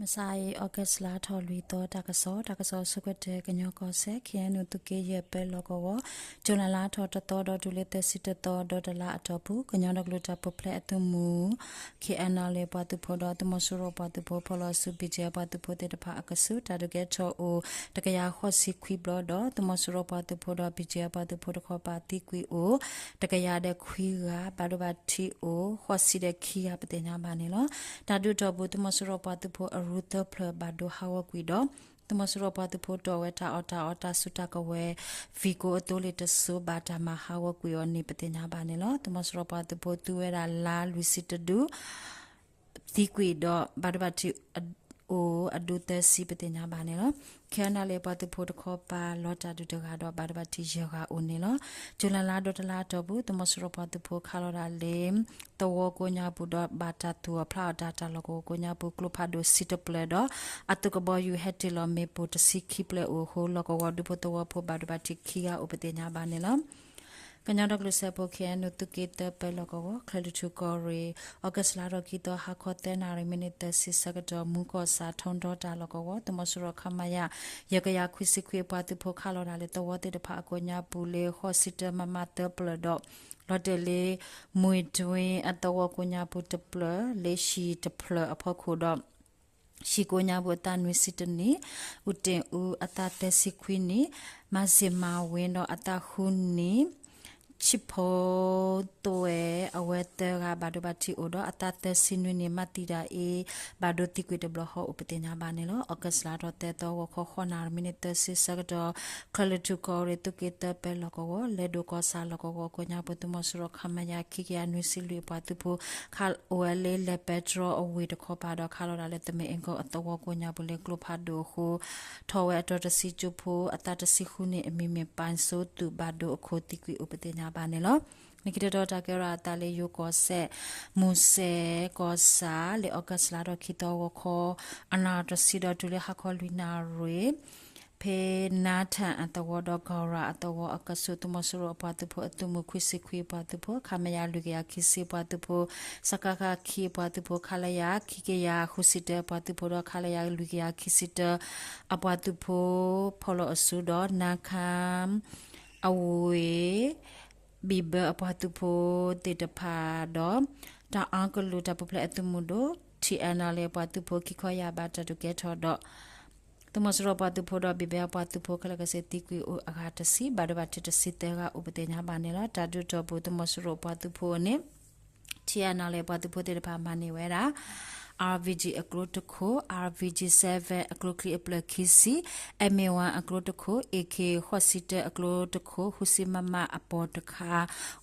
မဆါအံၤ August လါထီၣ်လွံၢ်သီ တၢ်ကစီၣ်, တၢ်ကစီၣ်ဆိကတၢၢ် ကညီကီၢ်စဲၣ် ခ့ၣ်အဲၣ်ယူၣ် သုးက့ယဲၢ်ပၢလီၢ်ကဝီၤ, ကၠူၤလဲလါထီၣ်တသီဒီးတုၤလၢသၢဆံတသီ ဒီးတလါအတီၢ်ပူၤ ကညီဒီကလုာ်တၢ်ပူၤဖျဲးအသုးမုၢ် ခ့ၣ်အဲၣ်ယူၣ် ပှၤသုးဖိဒီး သုးမီၤစိရိၤပှၤသုးဖိ ဖီလီၤဆူ ဘံၣ်ကၠဲၣ် အပှၤသုးဖိသ့ၣ်တဖၣ်အကဆူး တၢ်ဒုးကဲထီၣ်အိၣ် တကယၤဃိးဆံခွံဘျီဒီး သုးမီၤစိရိၤပှၤသုးဖိဒီး ဘံၣ်ကၠဲၣ် အပှၤသုးဖိတခီပၤသံကွံာ်အိၣ် တကယၤဒီးခွံဂၤ, ဘၣ်ဒိဘၣ်ထံးအိၣ် ဃိးဆံဒီးခံဂၤ ပသ့ၣ်ညါဘၣ်န့ၣ်လီၤ. တၢ်ဒုးအတီၢ်ပူၤ သုးမီၤစိရိၤပှၤသုးဖိအရူသၢဖျၢၣ် ဘၣ်ဒိဟးဂီၤကွံာ်ဒီး သုးမီၤစိရိၤပှၤသုးဖိတီၢ်ဝဲတၢ်အီၣ်တၢ်အီ တၢ်စုတၢ်ကဝဲၤ ဝံၣ်ကိအသိလ့ၣ်တစိၤ ဘၣ်တၢ်မၤဟးဂီၤကွံာ်အီၤန့ၣ် ပသ့ၣ်ညါဘၣ်န့ၣ်လီၤ. သုးမီၤစိရိၤပှၤသုးဖိသူဝဲဒၣ်လါလွံၢ်ဆံတဒု သံကွံာ်ဒီး ဘၣ်ဒိဘၣ်ထံးအိၣ်အဒုသၢဆံ ပသ့ၣ်ညါဘၣ်န့ၣ်လီၤ. ခ့ၣ်အဲၣ်ယူၣ် ပှၤသုးဖိတခီပၤ လီၤတၢ်ဒုးတဂၤဒီး ဘၣ်ဒိဘၣ်ထံးယဲၢ်ဂၤအိၣ်န့ၣ်လီၤ. ကၠူၤလဲလါဒီးတလါအတီၢ်ပူၤ သုးမီၤစိရိၤပှၤသုးဖိခးလီၤဒၣ်လၢ သဝီကိးညါပူၤဒီး ဘၣ်တၢ်သူၣ်အီၣ်ဖျးအီၣ်တၢ် တၢ်လီၢ်ကဝီၤကိးညါပူၤ ကျိဖးဒိၣ်ဆံတဖျၢၣ်ဒီး အသုးကဘီယူၤဟဲတ့ၢ်လီၤမ့ၣ်ပိၢ်တဆံခံဖျၢၣ်အိၣ်အဃိ လီၢ်ကဝီၤဒူဖိသဝီဖိ ဘၣ်ဒိဘၣ်ထံးခံဂၤအိၣ် ပသ့ၣ်ညါဘၣ်န့ၣ်လီၤ. ကညီဒီကလုာ်စၢဖှိၣ် ခ့ၣ်အဲၣ်ယူၣ် သုးက့သၢပၢလီၢ်ကဝီၤ ချဲးလွီၢ်ထူၣ်ကီၢ်ရ့ၣ် August လါထီၣ်ခံသီ ဟါခီသၢနၣ်ရံၣ် မံးနံးသၢဆံဆၢကတီၢ် မူကီၢ်ဆၣ် ထီဒီတၢ်လီၢ်ကဝီၤ သုးမီၤစိရိၤ ခမရ ယဲၢ်ကယၤခွံဆံခွံ အပှၤသုးဖိခးလီၤဒၣ်လၢသဝီသ့ၣ်တဖၣ်အကိးညါပူၤလၢ ဃိးဆံတၢ မမ သၢဖျၢၣ်ဒီး လီၤတဲာ်လၢ မွ့ၢ်တွ့အသဝီကိးညါပူၤတဖျၢၣ် လၢဟံၣ်တဖျၢၣ်အဖီခိၣ်ဒီး ဟံၣ်ကိးညါပူၤအသးနွံဆံတနံၣ်, အူတ့ၣ်အူအသးသၢဆံခွံနံၣ်, မၤစ့ၣ်မၤဝ့ဒီးအသးဃုနံၣ်, ဆံးဖိသွဲၣ် အဝဲသၢဂၤဘၣ်ဒိဘၣ်ထံးအိၣ်ဒီး အသးသၢဆံနွံနံၣ် မၤသံဒၣ်အ့ ဘၣ်ဒိသံကွံာ်တဘျီဃီအိၣ် ပသ့ၣ်ညါဘၣ်န့ၣ်လီၤ. August လါထီၣ်သၢသီ ဂီၤခီဃိးနၣ်ရံၣ် မံးနံးသၢဆံဆၢကတီၢ် ချဲးလွီၢ်ထူၣ်ကီၢ်ရ့ၣ် သုးက့သၢပၢလီၢ်ကဝီၤ လဲၤဒိၣ်ကီၢ်ဆၣ်လီၢ်ကဝီၤကိးညါပူၤ သုးမီၤစိရိၤ ခမရ ခံကယၤနွံဆံလွံၢ် အပှၤသုးဖိ ခးအိၣ်ဝဲလၢလဲၤပဲတြီအဝ့ၢ်တခီပၤဒီး ခးလီၤဒၣ်လၢ သမ့ၣ်အ့ၣ်ကီၢ်အသဝီကိးညါပူၤလၢကျိဖးဒိၣ်အဃိ ထီၣ်ဝဲအတီၤတဆံကၠိဖိ အသးတဆံဃုနံၣ် အမံၤမ့ၢ်ပၢ်စိသူၣ် ဘၣ်ဒိအခိၣ်သံကွံာ်အိၣ် ပသ့ၣ်ညါဘၣ်န့ၣ်လီၤ. လၢခံတတီၤတၢ်ကဲထီၣ်အသးလၢယိၤကီၢ်စဲၣ် မူစဲကီၢ်ဆၣ် လၢ August လါထီၣ်ခံသီ ဂီၤခီ အနၣ်ရံၣ်တဆံဒီးတုၤလၢဟါခီလွံၢ်နၣ်ရံၣ် ဖဲနါထၣ်အသဝီဒီး ကီၢ်ရၤအသဝီအကဆူး သုးမီၤစိရိၤအပှၤသုးဖိအသုးမုၢ်ခွံဆံခွံအပှၤသုးဖိ ခမရ လွံၢ်ကယၤခံဆံအပှၤသုးဖိ စကခ ခံအပှၤသုးဖိ ခလရ ခံကယၤဃုဆံတၢအပှၤသုးဖိဒီး ခလရ လွံၢ်ကယၤခံဆံတၢ အပှၤသုးဖိ ဖီၣ်လီၤအစုဒီး နါခါ အဝ့ၢ် ဘံၣ်ဘၢအပှၤသုးဖိသ့ၣ်တဖၣ်ဒီး တၢ်အါကလုာ်တၢ်ပူၤဖျဲးအသုးမုၢ်ဒိၣ် ထံၣ်အဲၣ်ယူၣ် အပှၤသုးဖိခံခီယၢ်ဘး တၢ်ဒုးကဲထီၣ်ဒီး သုးမီၤစိရိၤပှၤသုးဖိဒီး ဘံၣ်ဘၢအပှၤသုးဖိ ခဲလၢာ်ခဲဆ့သံကွံာ်အိၣ်အဂၤတဆံ ဘၣ်ဒိဘၣ်ထံးတဆံသၢဂၤအိၣ် ပသ့ၣ်ညါဘၣ်န့ၣ်လီၤ. တၢ်ဒုးအတီၢ်ပူၤ သုးမီၤစိရိၤပှၤသုးဖိန့ၣ် ထံၣ်အဲၣ်ယူၣ် အပှၤသုးဖိသ့ၣ်တဖၣ်မၤန့ၢ်ဝဲဒၣ် RPG အကျိတခိၣ်, RPG seven အကျိချံအဖျၢၣ်ခံဆံ, MA one အကျိတခိၣ်, AK ဃိးဆံတၢအကျိတခိၣ်, ဃုဆံ MM အပီၢ်တခါ,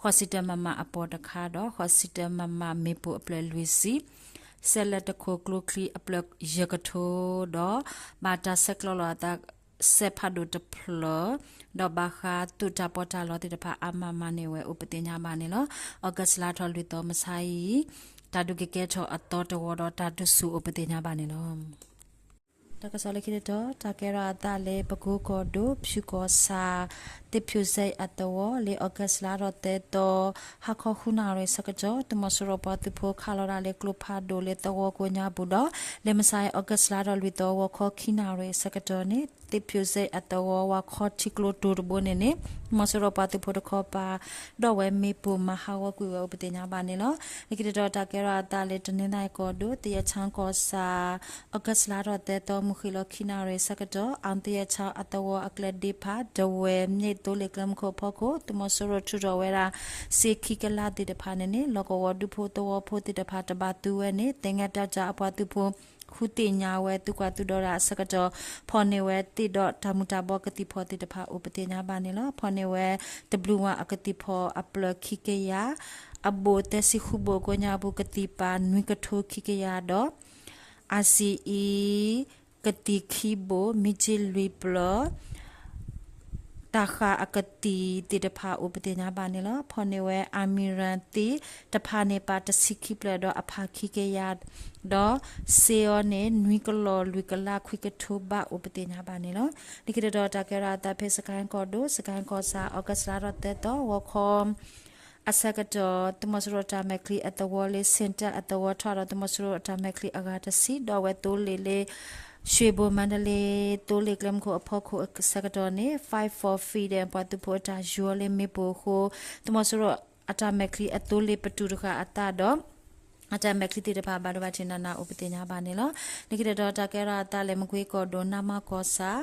ဃိးဆံတၢ MM အပီၢ်တခါဒီး ဃိးဆံတၢ MM မ့ၣ်ပိၢ်အဖျၢၣ်လွံၢ်ဆံ, စဲးလၢတခိၣ်ကျိချံအဖျၢၣ်ယဲၢ်ကထိဒီး ဘၣ်တၢ်ဆဲးကျိးလီၤအသး စဲးဖးဒိၣ်တဖျၢၣ် ဒီးဘၣ်ဃးသုးတၢ်ပီးတၢ်လီသ့ၣ်တဖၣ် အါမးမၤန့ၢ်ဝဲအိၣ် ပသ့ၣ်ညါဘၣ်န့ၣ်လီၤ. August လါထီၣ်လွံၢ်သီ မဆါအံၤ တၢ်ဒုးကကဲထီၣ်အသီတဝီဒီး တၢ်ဒုးဆူၣ်အိၣ် ပသ့ၣ်ညါဘၣ်န့ၣ်လီၤ. တၢ်ကစီၣ်လၢခံတတီၤ တၢ်ကဲထီၣ်အသးလၢ ပကိကီၢ်ဒိၣ် ဖၠူကီၢ်ဆၣ် သ့ၣ်ဖၠူစဲးအသဝီ လၢ August လါထီၣ်သၢသီ ဟါခီဃုနၣ်ရံၣ်ဆၢကတီၢ် သုးမီၤစိရိၤပှၤသုးဖိခးလီၤဒၣ်လၢကျိဖးဒိၣ်လၢသဝီကိးညါပူၤဒီး လၢမဆါအံၤ August လါထီၣ်လွံၢ်သီ ဂီၤခီခံနၣ်ရံၣ်ဆၢကတီၢ်န့ၣ် သ့ၣ်ဖၠူစဲးအသဝီ ဝၤခီထံကျိတိၤတဘိန့ၣ်န့ၣ် သုးမီၤစိရိၤပှၤသုးဖိတခီပၤ ဒီးဝဲမ့ၣ်ပိၢ်မၤဟးဂီၤကွံာ်ဝဲအိၣ် ပသ့ၣ်ညါဘၣ်န့ၣ်လီၤ. လၢခံတတီၤ တၢ်ကဲထီၣ်အသးလၢ တနီသရံၣ်ကီၢ်ဒိၣ် သရက်ချောင်းကီၢ်ဆၣ် August လါထီၣ်သၢသီ မုၢ်ဃ့ၢ်လီၤခံနၣ်ရံၣ်ဆၢကတီၢ် အောင်သရက်ချောင်း အသဝီအကျဲဒ့ဖး ဒဝဲၢ် မ့ၣ်သိလ့ၣ်ကျဲမုၢ်ခိၣ်အဖီခိၣ် သုးမီၤစိရိၤထုးထီၣ်ဝဲဒၣ် စ့ခံကလးသ့ၣ်တဖၣ်န့ၣ်န့ၣ် လီၢ်ကဝီၤဒူဖိသဝီဖိသ့ၣ်တဖၣ်တဘၣ်သူဝဲန့ၣ် သ့ၣ်ညါတၢ်ကၢအပှၤသုးဖိ ဃုသ့ၣ်ညါဝဲသုကွၢ်သုဒီးတၢ်အဆၢကတီၢ် ဖီၣ်န့ၢ်ဝဲသ့ၣ်ဒီးတၢ်မူၤတၢ်ဘှီးကသံၣ်ဖီၣ်သ့ၣ်တဖၣ်အိၣ် ပသ့ၣ်ညါဘၣ်န့ၣ်လီၤ. ဖီၣ်န့ၢ်ဝဲ တဘျုးဝၣ်အကသံၣ်ဖီၣ်အဖျၢၣ်ခံကယၤ အဘိၣ်သၢဆံဃုဘိၣ်အကိးညါပူၤ ကသံၣ်ပာ်နွံကထိခံကယၤဒီး အစံအံ ကသံၣ်ခံဘိၣ် မ့ၢ်ကၠ့လွံၢ်ဖျၢၣ် တၢ်ဃာ်အကသံၣ်သ့ၣ်တဖၣ်အိၣ် ပသ့ၣ်ညါဘၣ်န့ၣ်လီၤ. ဖီၣ်န့ၢ်ဝဲ အမံၤရၣ်သ့ၣ်တဖၣ်န့ၣ် ပာ်တဆံခံဖျၢၣ်ဒီးအဖးခံကယၤ ဒီးစ့အီၤန့ၣ် နွံကလီၢ်လွံၢ်ကလးခွံကထိဘးအိၣ် ပသ့ၣ်ညါဘၣ်န့ၣ်လီၤ. လၢခံတတီၤ တၢ်ကဲထီၣ်အသးဖဲ စကဲၣ်ကီၢ်ဒိၣ် စကဲၣ်ကီၢ်ဆၣ် August လါထီၣ်သၢသီ ဂီၤခီ အဆၢကတီၢ် သုးမီၤစိရိၤအတၢ်မဲာ်ချံအသဝီလၢ ဆ့ၣ်တဲၣ်အသဝီ ထီၣ်ဒီးသုးမီၤစိရိၤအတၢ်မဲာ်ချံအဂၤတဆံ ဒီးအဝဲသိလ့ၣ်လၢ ရွှေဘို မန္တလေး သိလ့ၣ်ကျဲမုၢ်ခိၣ်အဖီခိၣ်အဆၢကတီၢ်န့ၣ် Fight for Freedom ပှၤသုးဖိအတၢ်ယီၤလၢမ့ၣ်ပိၢ်အဃိ သုးမီၤစိရိၤအတၢ်မဲာ်ချံအသိလ့ၣ်ပတုာ်တဃာ်အသးဒီး အတၢ်မဲာ်ချံသ့ၣ်တဖၣ်ဘၣ်ဒိဘၣ်ထံးနးနးအိၣ်ပသ့ၣ်ညါဘၣ်န့ၣ်လီၤ. လၢခံတတီၤ တၢ်ကဲထီၣ်အသးလၢမကွ့ကီၢ်ဒိၣ် နမၢ်ကီၢ်ဆၣ်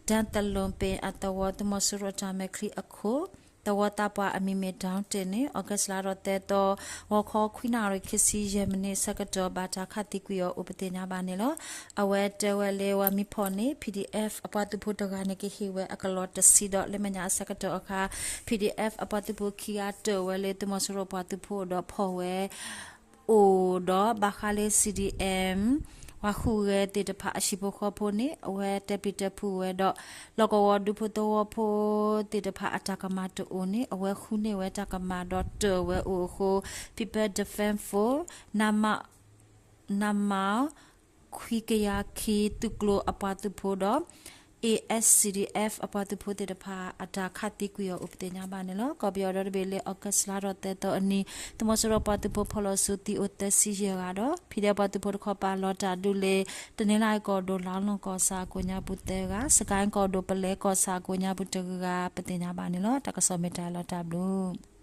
တၢ်သလီပ့ၤအသဝီ သုးမီၤစိရိၤအတၢ်မဲာ်ချံအခိၣ် သဝီသးပှၢ်အမံၤမ့ၢ် ဒေါင်းတ့ၢ် န့ၣ် August လါထီၣ်သၢသီ ဂီၤခီခွံနၣ်ရံၣ်ခံဆံယဲၢ်မံးနံးဆၢကတီၢ် ဘၣ်တၢ်ခးသံကွံာ်အီၤအိၣ်ပသ့ၣ်ညါဘၣ်န့ၣ်လီၤ. အဝဲတဲဝဲလၢပှၤမ့ၢ်ဖီၣ်န့ၣ် PDF အပှၤသုးဖိတဂၤန့ၣ် ကဟ့ၣ်ဝဲအကလီၢ်တဆံဒီး လၢမဲာ်ညါအဆၢကတီၢ်အခါ PDF အပှၤသုးဖိခံဂၤတၢၢ်ဝဲလၢသုးမီၤစိရိၤပှၤသုးဖိဒီးဖီၣ်ဝဲ အိၣ်ဒီးဘၣ်ဃးလၢ CDM ပှၤဃုဂဲၤသ့ၣ်တဖၣ်အဟံၣ်ဖိဃီဖိန့ၣ် အဝဲတဲပျံၤတဲဖုးဝဲဒီး လီၢ်ကဝီၤဒူဖိသဝီဖိသ့ၣ်တဖၣ်အတၢ်ကမၣ်တအိၣ်န့ၣ် အဝဲဃုန့ၢ်ဝဲတၢ်ကမၣ်ဒီးတၢၢ်ဝဲအိၣ်အဃိ People Defense Force နမ နမ ခွံကယၤခံသုးကျိၤအပှၤသုးဖိဒီး ASCDF အပှၤသုးဖိသ့ၣ်တဖၣ် အတၢ်ခးသံကွံာ်အီၤအိၣ်ပသ့ၣ်ညါဘၣ်န့ၣ်လီၤ. ကီၢ်ပယီၤဒီတဘ့ၣ်လၢ August လါထီၣ်သၢသီအနံၤ သုးမီၤစိရိၤပှၤသုးဖိဖီၣ်လီၤစုသံအိၣ်သၢဆံယဲၢ်ဂၤဒီး PDF ပှၤသုးဖိတခီပၤလီၤတၢ်ဒုးလၢ တနီသရံၣ်ကီၢ်ဒိၣ် လါလီၢ်ကီၢ်ဆၣ်အကိးညါပူၤသၢဂၤ, စကဲၣ်ကီၢ်ဒိၣ် ပလဲကီၢ်ဆၣ်အကိးညါပူၤတဂၤ ပသ့ၣ်ညါဘၣ်န့ၣ်လီၤ. တၢ်ကစီၣ်မ့ၢ်တၢ်လီၤတၢ်ဘျုး